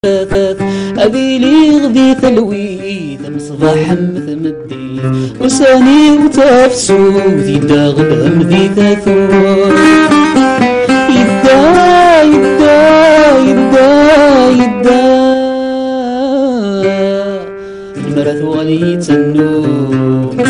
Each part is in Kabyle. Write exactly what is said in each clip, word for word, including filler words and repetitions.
Ad iliɣ di talwit, am ṣṣbeḥ am tmeddit, ussan-iw d tafsut, yedda ɣlem di tatut. Yedda, yedda, yedda, yedda. Lemmer ad tuɣal-iyi d tannumi.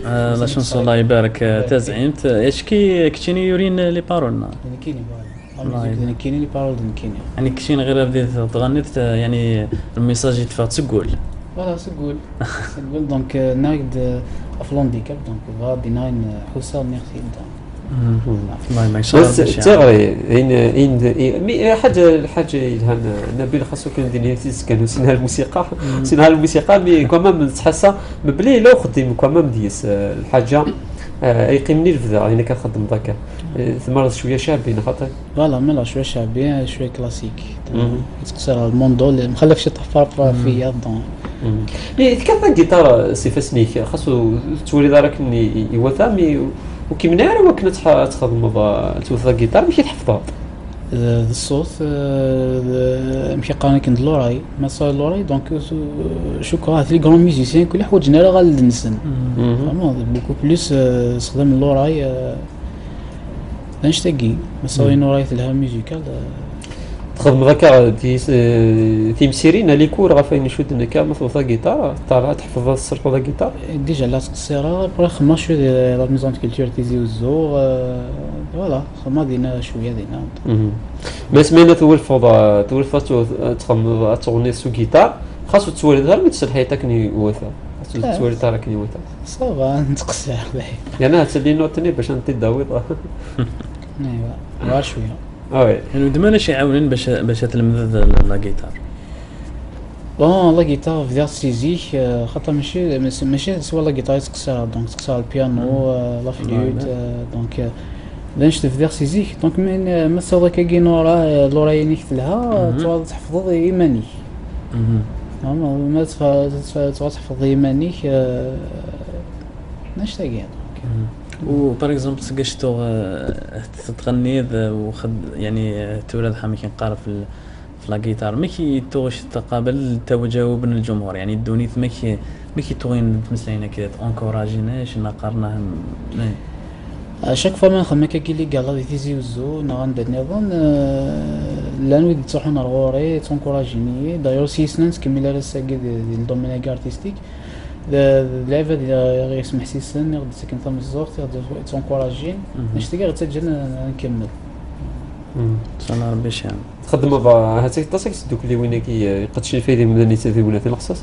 آه، la chanson، الله يبارك، آه، تزعيمت. آه، اش كي كتشيني يورين لي بارول، ما؟ نكيني، voilà. La musique نكيني، لي بارول نكيني. يعني كتشيني غير بديت تغني، ت-، يعني الميساج يدفع تسقول. Voilà، سقول. سقول، donc، آه، نايد، آه، في l'handicap، donc، غادي ناين، آه، حوسه، merci. مم. الله ما يشاء بس ربي شي تغري، إن، إن، إن، مي-، حاجة، حاجة يلهان، نبيل خاصو كان دينيا تيز كانوا سنها الموسيقى، سنها الموسيقى، مي كمان من تحسها مبلي لو خدي كمان ديس، آه، الحاجة، آه، يقيمني البدا، يعني كنخدم ذاك. آه، ثمرة شوية شعبي، خاطر. Voilà، مالا شوية شعبي، شوية كلاسيك. مم. يتقصر الموندو اللي مخلف شي طفرة فيا، donc. مم. مي تكاد الجيتار سي فاسنيك، خاصو تولي دارك إني يوثا، مي وكيمنع راه وكنا تح-، تخدم ضا-، توثا الجيتار، مي كي تحفظها. آه، الصوت، آه، مشي قاني كند لوراي، ما صار لوراي، donc، آه، شكرا، هاد les grands musiciens، كل حوايج نرى غا لدنسن. مم. Vraiment، beaucoup plus، آه، استخدام لوراي، آه، نشتاقي، ما صار لوراي في الهام ميوزيكال، آه. تخدم ذاك تيس-، آه، تيمسيرين، لي كور، غا فين يشد نكا، ما توثا جيتار، ترى تحفظ الصرف ذا جيتار. ديجا لا تقصيرة، برا خما شوية ديال la maison de culture تيزي وزو، آه، voilà. خدمة دينا شوية دينا. مهم. ما سمعنا تولفض، تولفض تو-، تخمض تغني سو جيتار، خاصو تسوالي دار ما تسلحي تاكني وثا. خاصو آه. تسوالي تاراكني وثا. صافا، نتقصى عليه. يعني هاد سلي نوتني باش انت داوي. ايوا، غير شوية. اه وي. يعني ودمان اش يعاونن باش، باش تلمد ال-، لا جيتار؟ بون، لا جيتار بدات سي زيك، آه، خاطر ماشي، ماشي، ماشي سوا لا جيتار تقصيها، دونك تقصيها البيانو، آه، لا فلوت، آه، دونك، آه، بدا نشتي في ديغ سي زيك. دونك من، آه، ما تصاوب هكا كينو راه، آه، لورايني كتلها، مهم. تعود تحفظ ايمانيك. مهم. زعما ما تف-، تف-، تعود تحفظ ايمانيك، آه، نشتا كاع. مهم. و باغ اكزومبل سكاش تو، آه، تغني ذا وخد، يعني، آه، تولد حامي كي نقارب في ال-، في لا جيتار، ما كي توغش تقابل تجاوب من الجمهور، يعني الدونيت ما كي، ما كي توغين تمسلينا كده، تانكوراجيناش، نقارنهم، ما. آه، شاك فوا ما نخمم هكا كي لي كالا دي تيزي وزو، نغا ندير نظن، آه، لان ويد تروحون غوري، تونكوراجيني، دايور سي سنان تكمل على الساقي دي، دي الدومين ارتستيك. ل-، لعبة دي غير يسمح سي سن، يغدي سكن ثم الزوق، يغدي تونكوراجين، نشتي غير تجن نكمل. مم. سلام ربي شان. تخدم ضا-، هاتي تصيك تدوك اللي وينك ي-، يقدشين فيه من اللي تدي ولا في الخصاص؟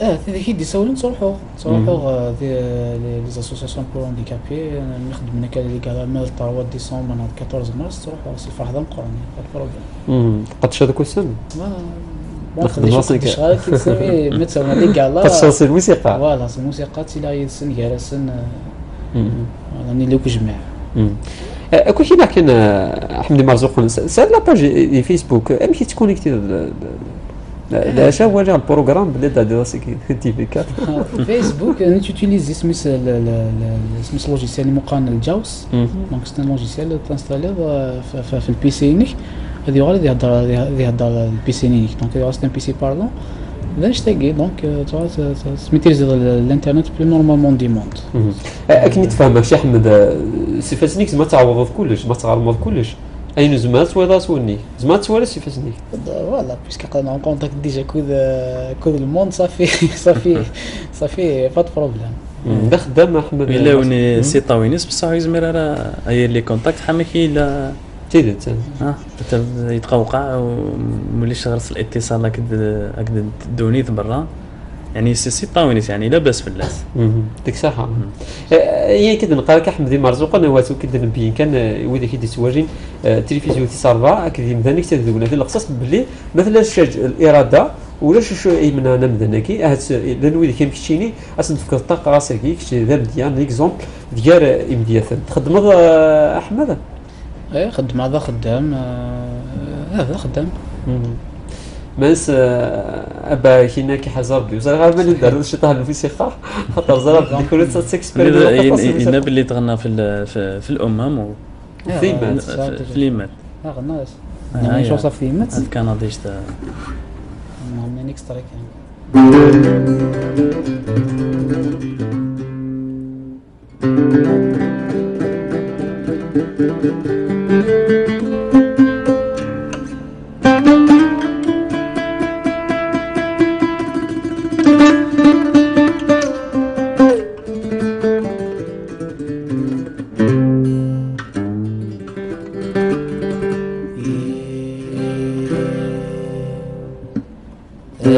اه، تدي كي دي سولن تروحو، تروحو، آه، دي، لي، لي زاسوسياسيون بور هانديكابي، آه، نخدم هنا كان اللي قال مال تروا ديسمبر، نهار أربعطاش مارس، تروحو، سي فرحة مقرن، با بروبليم. مم. قدش هذاك السن؟ ما، ما نخدم نخدم راسي قدش ك- غير كي تسمي، ما تسمى هذيك كاع لا. قدش راسي الموسيقى. فوالا، سي الموسيقى تي لا يسن غير سن، آه، مم. راني لوك جماع. مم. آه، كون كيما كان، آه، حمدي مرزوق، س-، سال لا باج فيسبوك، آه، امشي تكونيكتي ل-، ل-، ل-، لا، شا هو جا البروغرام بلي دا دي راسك تي في كات. فيسبوك، انا تيتيليزي سميس ل-، ل-، ل-، سميس لوجيسيال مقارن الجاوس. مم. دونك سي ان لوجيسيال تانستالي في، في، في البي سي انك. غادي يغال يهضر، يهضر البي سي انك. دونك يغال سي ان بي سي بارلون. لا نشتاقي، دونك، آه، تو، تو، تو، ميتريزي ال-، الانترنت بلو نورمالمون دي موند. مهم. آه، كي نتفهم، شي احمد، آه، سي فاسنيك زعما تعوض كلش، ما تغرمض كلش. اين زعما تويضا سوني، زعما توالى سي فاسنيك. فوالا، بيسك قلنا اون كونتاكت ديجا كود، آه، كود الموند، صافي، صافي، صافي، با دو بروبليم. مم. دا خدام احمد الا ناصر. وني مم. سي طاوينيس بصح يزمر راه اي لي كونتاكت حمك الا تيدت. اه، حتى يتقوقع وموليش غرس الاتصال هكذا، هكذا دونيت برا. يعني سي، سي طاونس، يعني لاباس فلاس. مهم. يعطيك الصحة. مم. آه، هي كده نقارك أحمد مرزوق، أنا واتو كده نبين كان، آه، ويدي كده سواجين، آه، تلفزيون تسعة أربعة، أكيد يمدانك تدونا في القصص بلي مثلًا شاج الإرادة ولا شو، شو أي من أنا مدنكي، أهت لأن ويدي كان كتشيني، أصلا فكرة الطاقة راسك كتشي ذا مديان، ليكزومبل ديال إمدياثن. تخدم هذا أحمد؟ ايه، خدام هذا خدام، آه، هذا خدام. مم. Mas, eh, aba kina ki ḥazer bi. Ur ẓriɣ ara ma nidder ciṭah n ufis ixax. Xaṭer ẓriɣ belli kul ass ad teksperimenteḍ aṭas n ina belli tɣenna fi l-, fi, fi l'umam u fi l'immat. Fi l'immat. Ah, ɣenna-as. Ah, ɣenna-as. Ad kan ad ijta. Ɣenna extra kan.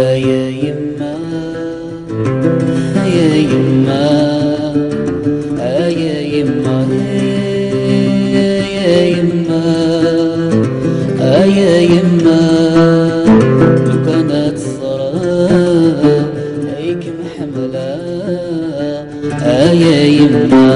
Ay a yemma, ay a yemma, ay a yemma, ay a yemma, ay a yemma, lukan ad teẓra ay kem-ḥemmleɣ, ay a yemma.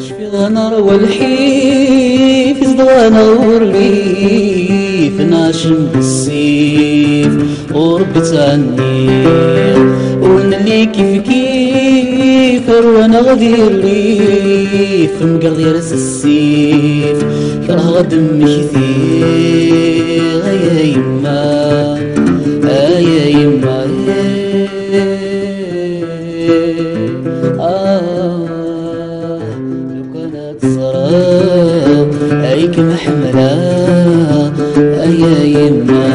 Cfiɣ ad nerwa lḥif, zedɣen ɣur rrif, nɛacem bessif. Ur ttɛenniɣ, ur nelli kifkif, rwan-aɣ di rrif, mgerḍ yerra s ssif, kerheɣ ad d-mmektiɣ, ay a yemma, ay a yemma, eh, ah, lukan ad teẓreḍ ay kem-ḥemmleɣ, ay a yemma.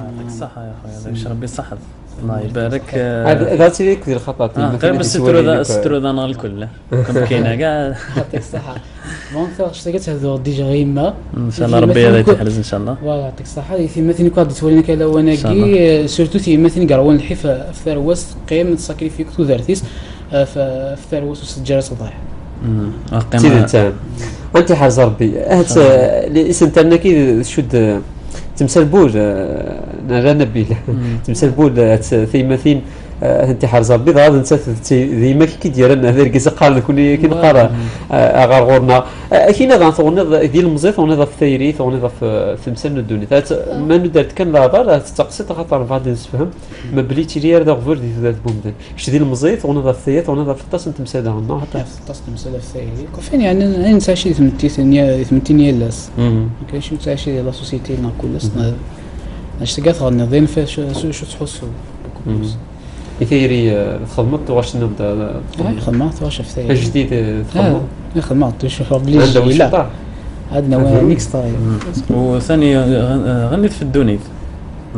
يعطيك الصحة يا خويا، هذاك ربي يصحت. الله يبارك. هذا، هذا تيليك ديال الخطأ، آه، غير بس سترو ذا، سترو ذا نهار الكل. كم كاينة كاع. يعطيك الصحة. دونك، خصك تهدو ديجا غير يما. إن شاء الله ربي غادي تحرز إن شاء الله. فوالا، يعطيك الصحة. يتيماتني كي غادي تولينا كالا إن شاء الله. سورتو تيماتني كاع وين نحي في، في ثروة قيم تساكريفيك تودارتيس، آه، في، في ثروة وسجارة صداح. مم. القيمة. سيدي نتاع. أنت حرز ربي. هات، إن شاء الله. آه، الاسم تاعنا كي شد، آه، تمثال بول، آه، لا، لا نبيل. مم. تمثال بول، آه، هات ثيماتين، آه، أنت حرز ربي، ضاد أنت ث-، ث-، ذي ما كي دير لنا، هذا الكيس قال لك ولي كي نقرا، آه، غير غورنا. آه، كاين هذا تغنيض ذي المزيت، تغنيض في الثيري، تغنيض في، آه، في مسن الدنيا. هات، ما ندرت كان لا بار، هات التقسيط خاطر بعد نسفهم. ما بلي تيري هذا غفور دي ذات بومدن. Kečč di lemẓi, tuɣneḍ ɣef tayet, tuɣneḍ ɣef aṭas n temsal daɣen, neɣ? Ɣef aṭas n temsal ɣef tayri. Kufin, yeɛni, ayen nettɛici di tmetti, di tmetti n yal ass. Mhm. Nekk acu nettɛici di la société neɣ kul ass, mhm, neɣ, neɣ tga tɣenniḍ, d ayen f-, acu, acu, acu tettḥussuḍ. Mhm. I tayri, eh, txedmeḍ tuɣac-nni d, d, ah, xedmeɣ tuɣac ɣef tayri. Ajdid, eh, txedmeḍ? Ah, i xedmeɣ, tu-, cufiɣ belli anda yella. Ad nawi, mhm, next time. Mhm. U thani, eh, ɣ-, eh, ɣennit fi ddunit.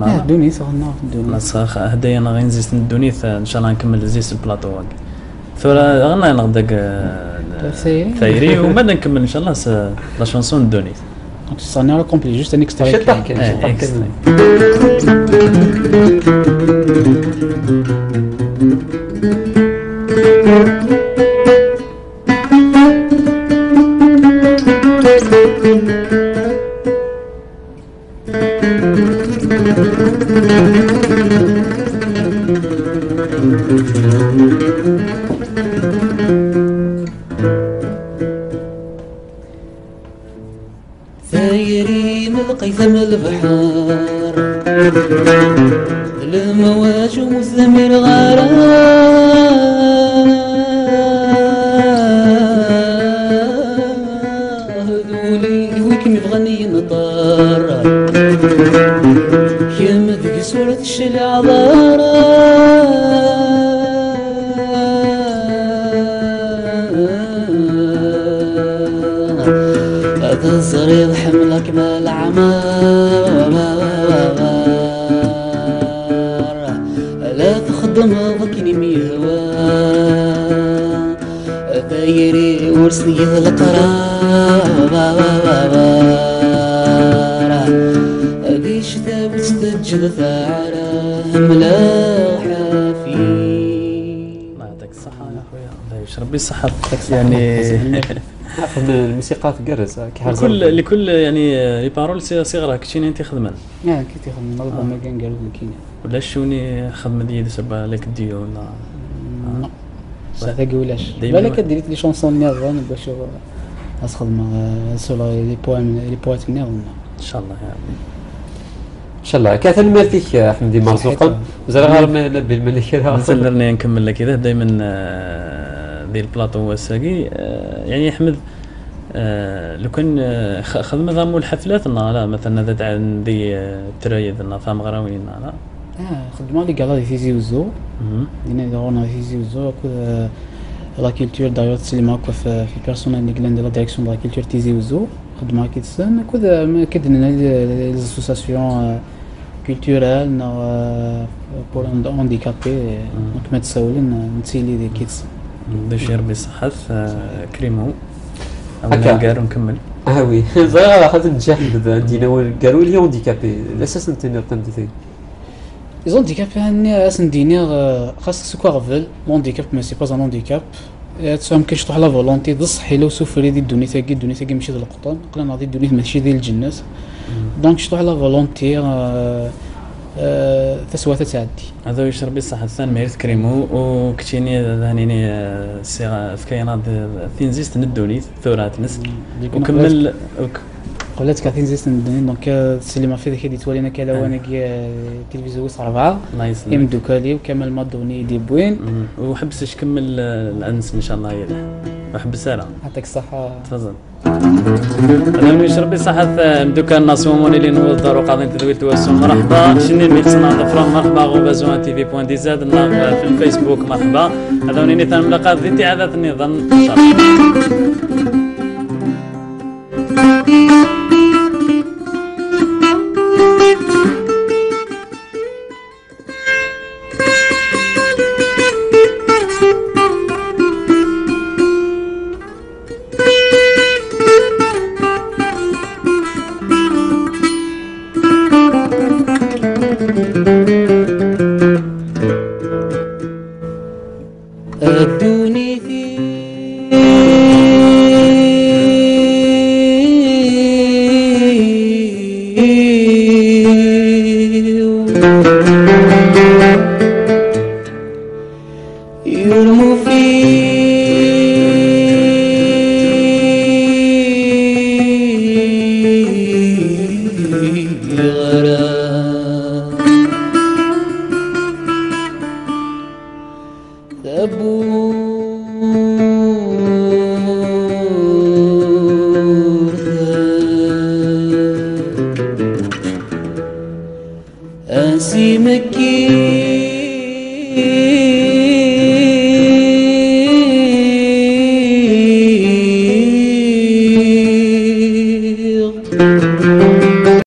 Ah, ddunit, ɣenna ɣef ddunit. Ma s-, x-, hdayen ɣ inzisten n ddunit, eh, ncallah nkemmel zis lplaṭu-agi. Tura ɣenna-neɣ deg, eh, tayri, u ma ad nkemmel ncallah s la chanson n ddunit. Donc, ça sera complet, juste un extrait. Ciṭṭaḥ kan, eh, ciṭṭaḥ kan. Extrait. Tayri melqit am lebḥer, d lemwaǧ ur zmireɣ ara. D ul-iw i kem-ibɣan yenṭer, kemm deg-s ur tecliɛeḍ ara. Ad teẓriḍ ḥemmleɣ-kem a leɛmer. La txeddmeḍ akken i m-yehwa. Tayri ur s-tgiḍ leqrar. Di ccta ur s-teǧǧiḍ taɛra. Ḥemmleɣ ḥafi. الله يعطيك الصحة يا خويا. Rabbi ṣṣeḥḥa. Taxi. يعني. Xedmen lmusiqa tgerrez, كي حرزة. لكل، لكل، يعني، les paroles c'est، c'est غير كتشيني انت خدمان. اه، كي تخدم الالبوم كان قالوا لك كينا. ولا شوني خدمة ديال سبا لك ديو ولا؟ لا. صح. هذا قولاش. دايمًا. بالك ديريت لي شونسون نيرفون باش اسخدم، آه، سو لي بوان، لي بوان نيرفون. ان شاء الله يا ربي. ان شاء الله. كثر ميرتيك يا حمدي مرزوقا. صحيت. زرغار ما نبي الملك هذا. نسلرني نكمل لك اذا دائما، آه، ديال البلاطو هو الساقي، آه، يعني احمد، آه، لو كان، آه، خ-، خدمة ضامو الحفلات، نا لا، مثلًا هذا تاع ندي، آه، ترايد، نا فاهم غراوين، نا لا. اه، خدمة لي قال دي تيزي وزو. مهم. دينا دورنا دي تيزي وزو، كل، آه، لا كولتور دايور تسلم هكا في، في بيرسونيل اللي قلنا لا ديريكسيون دو لا كولتور تيزي وزو. خدمة كي تسن، كذا ما كدنا لي، لي زاسوسياسيون، آه، كولتورال، نا، آه، بور انديكابي، مهم. دونك ما تساولن، آه، نتيلي دي كيتس. دشي ربي صحة، آه، كريمو. هكا. أولا نقار ونكمل. اه وي. زعما خاطر نجح عندي ناول قالوا لي اونديكابي. الاساس نتني قدمت. لي زونديكاب هاني اسن دينيغ، آه، خاص سكو غفل. لونديكاب، مي سي با ان اونديكاب. آه، تسمى كاش طوح لا فولونتي، بصح الا وسوفري دي الدوني تاكي، الدوني تاكي ماشي د القطن، قلنا دي الدوني ماشي دي الجنات. دونك شطوح لا فولونتي، آه، آه، تسوى تتعدي. هذا يشرب الصحة، ثاني ميرث كريمو، وكتشيني ذا هنيني، آه، سي، آه، في كاينات، آه، تنزيست ندوني، ثورات نس. وكمل، وك- قلت كاثين زيست ندوني، دونك، آه، سليم في ذاك اللي توالينا كلاوانك، آه، تلفزيون ويس أربعة. الله يسلمك. إم دوكالي وكمال مادوني دي بوين. مم. وحبس اش كمل، آه، الأنس إن شاء الله يلا. وحبس سارة. يعطيك الصحة. تفضل. أنا من يشرب صحة، آه، مدوكا الناس وموني اللي نوض دار وقاضين تدويل توسو. مرحبا، شني اللي خصنا نضفرهم؟ مرحبا، غوبازو تي في بوان دي زاد، ناغ، آه، في الفيسبوك، مرحبا. هذا ونيني ثاني ملاقات ذي اتعادات النظام. إن شاء الله. الدنيا يرموا في غرام. ثبوت أسي مكي